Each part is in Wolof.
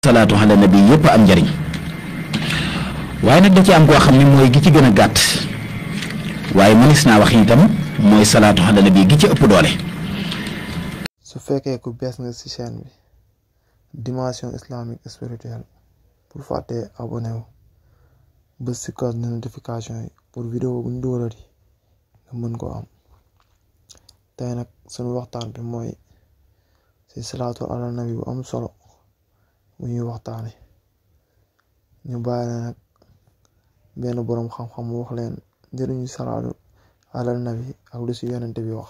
salaatu ala nabi yëpp am njariñ waaye nag da ci am koo xam ne mooy gi ci gën a gàtt waaye mënees naa wax itam mooy salaatu ala nabi gi ci ëpp doole. su fekkee ku bees nga ci chaîne bi dimension islamique spirituelle pour fàtte abonné wu bës ci cloche de notification yi pour vidéo bu ñu dugalati nga mën koo am. tey nag sunu waxtaan bi mooy ci salaatu ala nabi bu am solo bu ñuy waxtaane ñu bàyyi la nag benn boroom xam-xam mu wax leen njëriñu salaatu ala nabi ak lu ci yonente bi wax.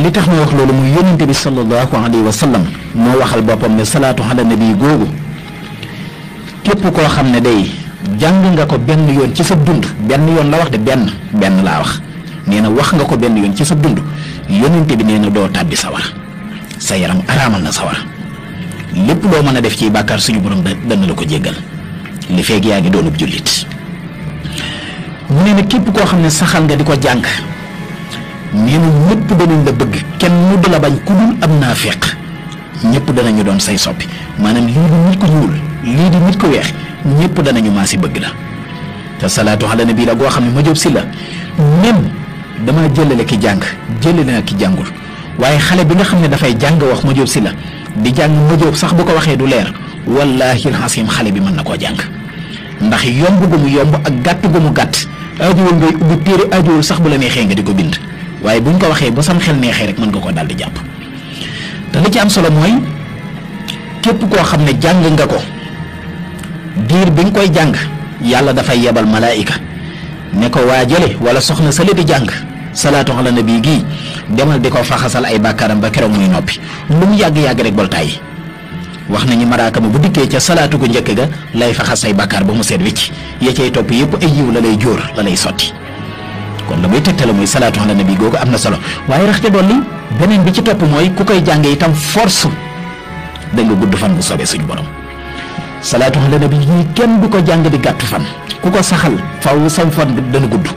li tax ma wax loolu muy yonente bi sallallahu alayhi wa sallam moo waxal boppam ne salaatu ala nabi googu képp koo xam ne day jàng nga ko benn yoon ci sa dund benn yoon la wax de benn laa wax nee na wax nga ko benn yoon ci sa dund yonente bi nee na doo tàbbi sawara sa yaram araamal na sawara lépp loo mën a def ci bàkkaar suñu borom dana la ko jéggal li feeg yaa ngi doonub jullit mu ne képp koo xam ne saxal nga di ko jàng nee na ñëpp danañ la bëgg kenn mu du la bañ ku dul am naafiq ñëpp danañu doon say soppi maanaam lii di nit ko ñuul lii di nit ko weex ñëpp danañu maasi bëgg la te salaatu ala nabi la goo xam ne ma jóob si la même dama jëlale ki jàng jëlale na ki jàngul waaye xale bi nga xam ne dafay jàng wax ma jóob si la di jàng ma jóob sax bu ko waxee du leer wallaahi alxasim xale bi mën na koo jàng ndax yomb gu mu yomb ak gàtt gu mu gàtt ajuwul ngay ubbi téere ajuwul sax bu la neexee nga di ko bind waaye buñ ko waxee ba sam xel neexee rek mën nga koo daal di jàpp te li ci am solo mooy képp koo xam ne jàng nga ko diir bi nga koy jàng yàlla dafay yebal malaayika ne ko waajale wala soxna sale di jàng salaatu ala nabi gii demal di ko faxasal ay bàkkaaram ba keroog muy noppi lu mu yàgg-yàgg rek bol tàyyi wax nañu malaaka ma bu dikkee ca salaatu gu njëkk ga lay faxas say bàkkaar ba mu seet wicc ya cay topp yëpp ay yiw la lay jóor la lay sotti kon la muy tegtale mooy salaatu ala nabi googu am na solo waaye rax ca dolli beneen bi ci topp mooy ku koy jàngee itam force da nga gudd fan bu soobee suñu borom salaatu ala nabi yi kenn du ko jàng di gàttu fan ku ko saxal faw sam fan dana gudd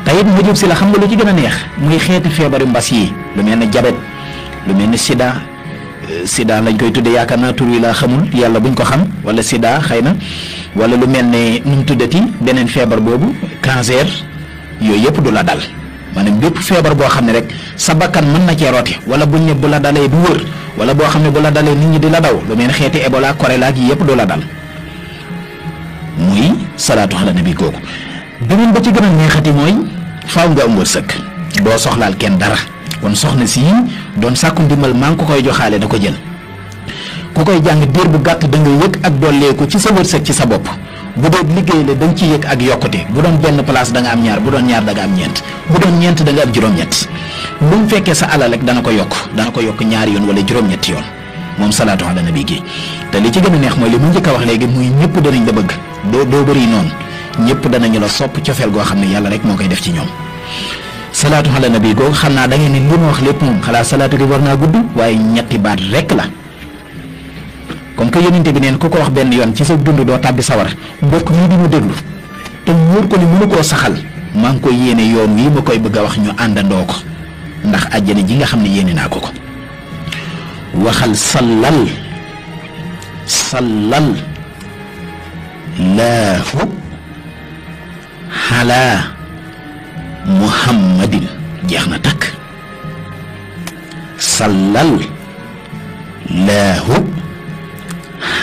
te it ma jub si la xam nga lu ci gën a neex muy xeeti feebari mbas yi lu mel ne jabet lu mel ne sida lañ koy tudde yaakaar naa tur wi laa xamul yàlla buñ ko xam wala sida xëy na wala lu mel ne nu mu tuddati beneen feebar boobu cancer yooyu yëpp du la dal maanaam bépp feebar boo xam ne rek sa bakkan mën na cee roote wala buñ ne bu la dalee du wër wala boo xam ne bu la dalee nit ñi di la daw lu mel ne xeeti Ebola choléra yi yëpp du la dal muy salaatu ala nabi googu beneen ba ci gën a neexati mooy faaw nga am wërsëg doo soxlaal kenn dara kon soxna si doon sàkku ndimbal maa ngi ko koy joxaale da ko jël ku koy jàng diir bu gàtt da nga yëg ak dolleeku ci sa wërsëg ci sa bopp bu doon liggéey la da nga ci yëg ak yokkute bu doon benn place da nga am ñaar bu doon ñaar da nga am ñeent bu doon ñeent da nga am juróom-ñett lu mu fekkee sa alal rek dana ko yokk ñaari yoon wala juróom-ñetti yoon moom salaatu ala nabi gi te li ci gën a neex mooy li mu njëkk a wax léegi muy ñëpp danañ la bëgg doo bëri noonu ñëpp danañu la sopp cofeel goo xam ne yàlla rek moo koy def ci ñoom salaatu ala nabi googu xam naa da ngeen ne li ma wax lépp moom xalaat salaatu gi war naa gudd waaye ñetti baat rek la comme que yonente bi neen ku ko wax benn yoon ci sa dund doo tàbbi sawar mbokk yi di mu déglu te wóor ko ni mënu koo saxal maa ngi koy yéene yoon wii ma koy bëgg a wax ñu àndandoo ko ndax àjjana ji nga xam ne yéene naa ko waxal sallal laahu ala muhammadin jeex na takk sallal laahu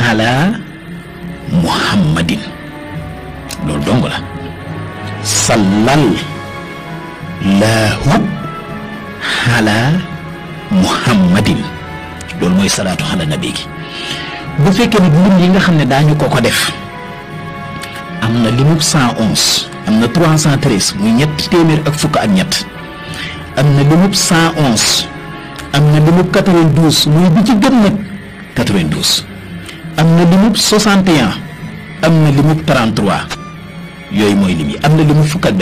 ala muhammadin loolu dong la sallal laahu ala muhammadin loolu mooy salaatu ala nabi gi bu fekkee nag lim yi nga xam ne daañu ko def am na limub 111 am na 313 muy ñett téeméer ak fukk ak ñett am na limub 111 am na limub 92 muy bi ci gën nag 92 am na limub 61 am na limub 33 yooyu mooy lim yi am na limub fukk ak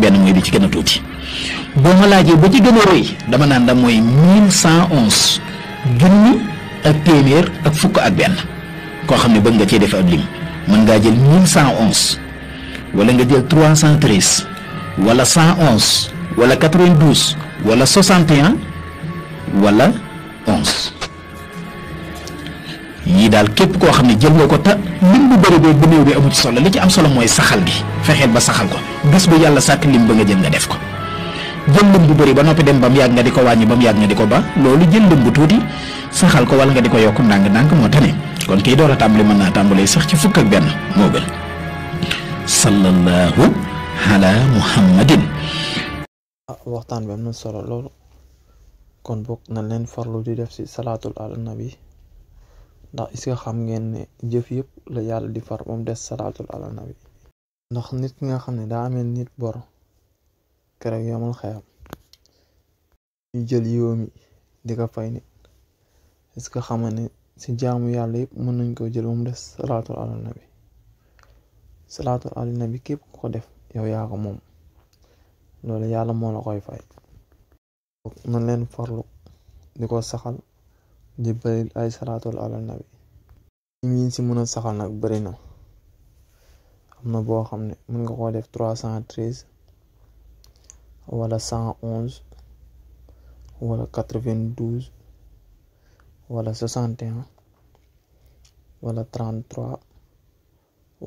benn mooy bi ci gën a tuuti boo ma laajee ba ci gën a rëy dama naan da mooy 1111 junni ak téeméer ak fukk ak benn koo xam ne bëgg nga cee def ab lim mën ngaa jël 1111 wala nga jël 313 wala 111 wala 92 wala 61 wala 11 yii daal képp koo xam ne jël nga ko te lim bu bëri boobu bu néew bi amu ci solo li ci am solo mooy saxal gi fexeel ba saxal ko bis bu yàlla sàkk lim ba nga jël nga def ko jël lim bu bëri ba noppi dem ba mu yàgg nga di ko wàññi ba mu yàgg nga di ko ba loolu jël lim bu tuuti saxal ko wala nga di ko yokk ndànk-ndànk moo tane kon kii door a tàmbali mën naa tàmbalee sax ci fukk ak benn moo gën sallallahu ala muhammadin. waxtaan bi am na solo loolu kon bokk na leen farlu di def ci salaatul ala nabi ndax est-ce que xam ngeen ne jëf yëpp la yàlla di far ba mu des salaatul ala nabi ndax nit ki nga xam ne daa amee nit bor keroog yomal xeyam ñu jël yóomi di ko fay nit est-ce que xam ne ci jaamu yàlla yëpp mën nañ ko jël ba mu des salaatul ala nabi salaatul ala nabi képp ku ko def yow yaa ko moom loolu yàlla moo la koy fay nan leen farlu di ko saxal di bëri ay salaatul ala nabi ñi ci mën a saxal nag bëri na am na boo xam ne mën nga koo def 313 wala 111 wala 92 wala 61 wala 33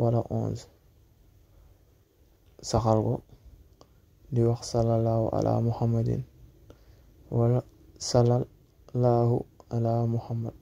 wala 11 saxal ko di wax sallallahu ala muhammadin wala sallallahu ala muhammad